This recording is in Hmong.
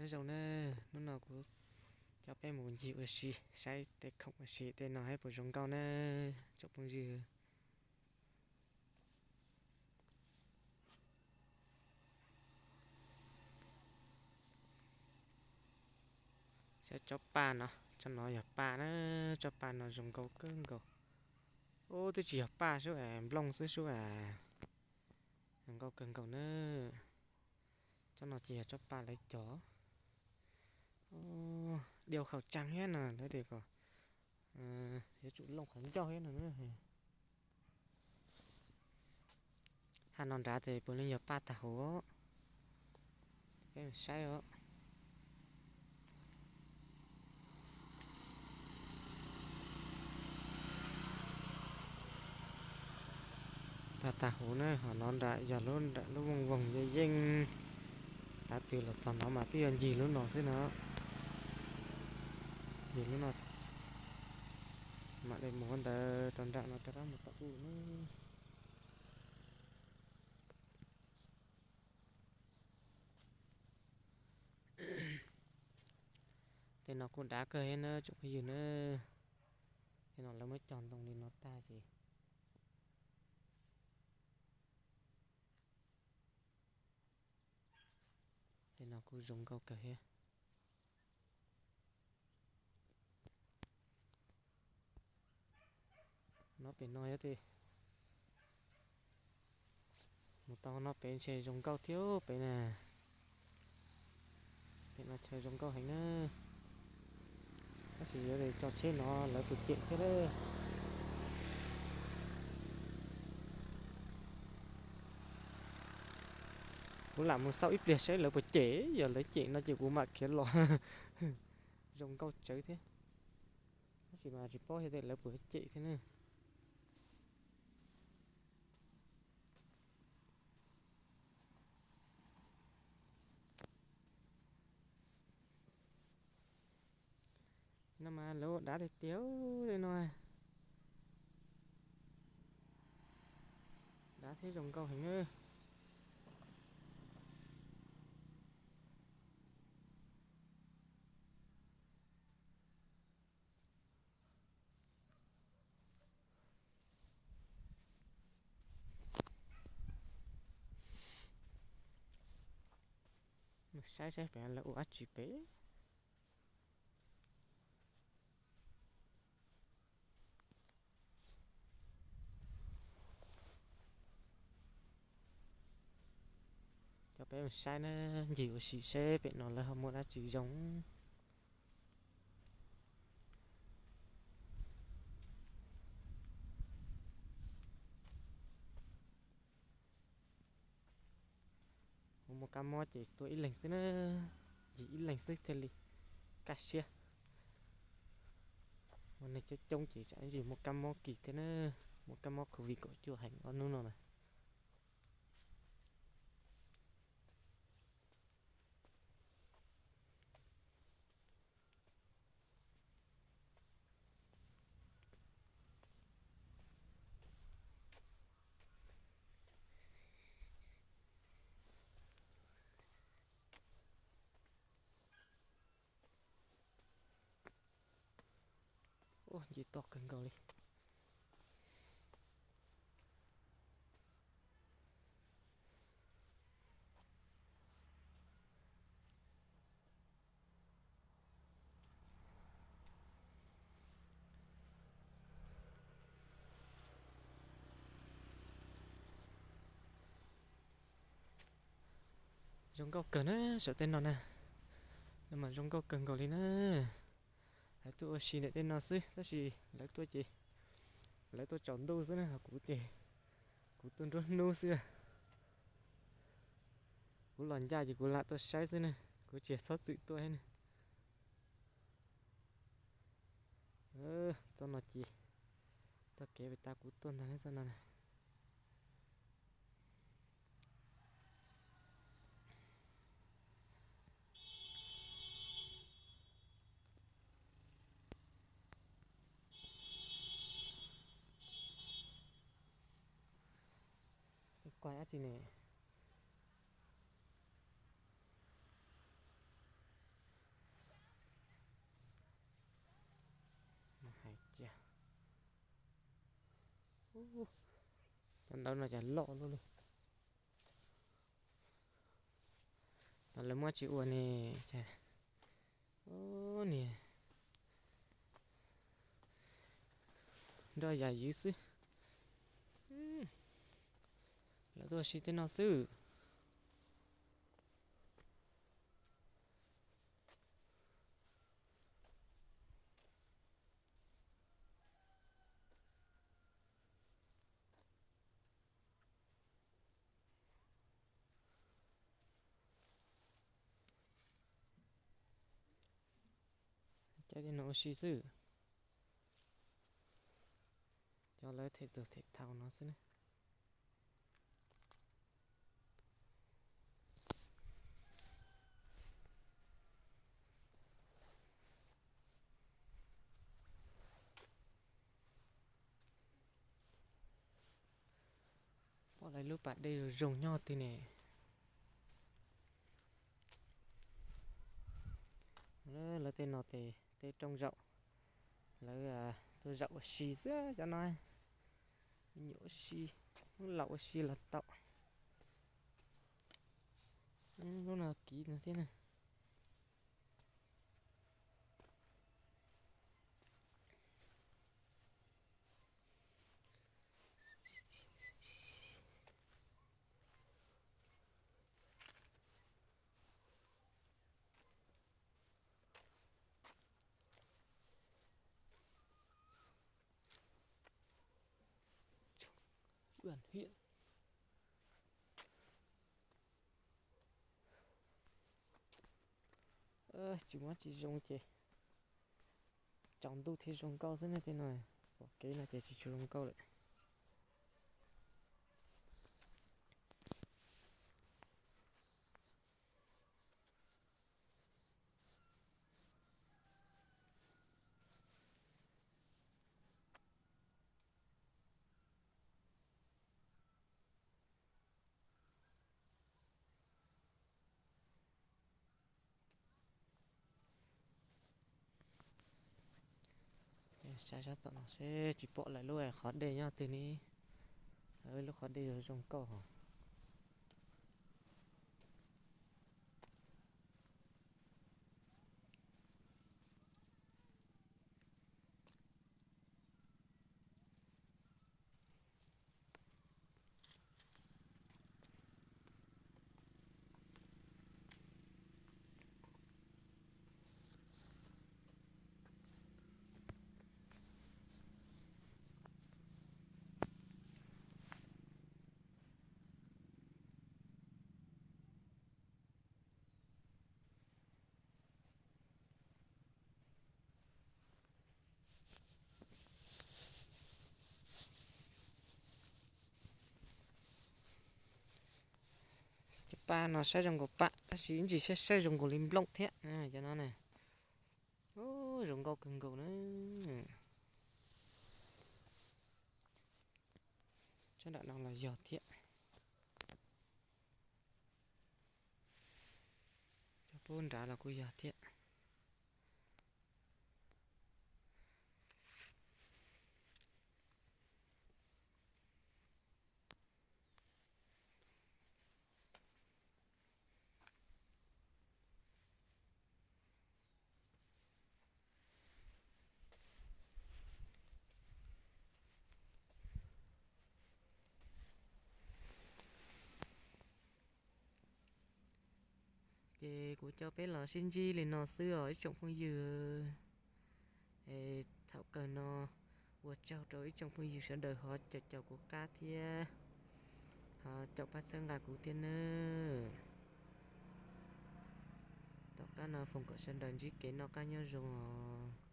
Nyob zoo na, hnub no kuv coj peb mus ncig ua si, saib tej khoom ua si tej no saib puas zoo nkauj na tsoom phooj ywg. Saib tsob paj no, tsob no yog paj na, tsob paj no zoo nkauj kawg nkaus. Ub, twb tsis yog paj sub es nplooj xwb sub es, zoo nkauj kawg nkaus na. Tsob no ces yog tsob paj lawv cog, diau khawm tsaa thiab no lawv tias kom yuav tsum looj qhov ncauj thiab no. Hab no nrad tes puav leej yog paj tag huv, peb saib os. Paj tag huv na, ho no nram yog lub vooj voog yeej yeej. Tav twg los txog no mas twb yog ncig lub no xwb no. Ncig lub no mam li mus ua ntawd rau nram no rov qab mus tom ub na. Tej no kuj dav kawg thiab na tsoom phooj ywg na. Tej no lawv muab cog ntoo li no tag ces tej no kuj zoo nkauj kawg thiab. No pem no thiab tes, mus tau no pem ntshe zoo nkauj thiab pem na. Pem no chaw zoo nkauj heev na. Tab sis yuav tso tsheb no lawv puas cem thiab lawm. Kuv lam mus xauj ib pliag saib lawv puas cem, yog lawv cem no ces kuv mam khiav los. Zoo nkauj tsawv thiab. Tab sis mas tsis paub yog tias lawv puas cem thiab ne. No mas lawv ua dav tiag tiag li no. Dav thiab zoo nkauj heev na. Saib saib pem lawv ua dab tsi pem. Coj peb mus saib na, ncig ua si seb pem no lawv ho muaj dab tsi zoo. Kuv muaj kab mob ces tuaj ib leeg xwb na, ncig ib leeg xwb thiaj li kaj siab. Muaj neeg coob coob ces tsam ib ntsis muaj kab mob kis thiab na, muaj kab mob covid kaum cuaj heev ob hnub no na. Ua nce toj kawg nkaus li. Zoo nkauj kawg na, saum tej no na. No mas zoo nkauj kawg nkaus li na. Lawv tuaj ua si ntawm tej no xwb tab sis lawv tuaj ces lawv tuaj tsaus ntuj xwb na, kuv ces kuv tuaj nruab hnub xwb. Kuv los ncaj ces kuv lam tuaj saib xwb na, kuv tsis txhob txwm tuaj thiab na. Txoj no ces txoj kev pem tas kuv tuaj ntag txoj no na. Kuaj dab tsi ne? Cov ntawv no cas loj luaj li. Lawv muab tsis ua ne. Cas, niag nroj yam ywv xwb. Lawv tuaj ua si tej no xwb. Cov no ua si xwb. Cov lawv them txug them thaum no xwb ne. Pom lawv lub pas dej zoo zoo nyob twg ne. Lawv tej no tes tej rooj zaum, lawv tuaj zaum ua si xwb cov no. Me nyuam ua si, lub laus ua si los tau. Lub no kiv no thiab na. Tsis muab tsis zoo ces tsaus ntuj thiaj zoo nkauj xwb ne tej no. Pom kev no ces tsis tshua zoo nkauj lawm. Saib sab tom no seb tsis pom lawv lub qhov dej nyob twg ne. Lawv lub qhov dej zoo zoo nkauj hos. Cov paj no saib zoo nkaus paj tab sis ib ntsis saib saib zoo nkaus li nplooj thiab cov no na. Zoo nkauj kawg nkaus na. Sab nram no los yog thiab. Cov pub nrad los kuj yog thiab. Ces kuv coj peb los sib ntsib li no xwb os ib tsoom phooj ywg. Es thaum kawg no ua tsaug rau ib tsoom phooj ywg sawv daws ho caum caum kuv qab thiab ho caum pab txhawb nqa kuv thiab nawb. Tom qab no foom kom sawv daws ntsib kev noj qab nyob zoo os.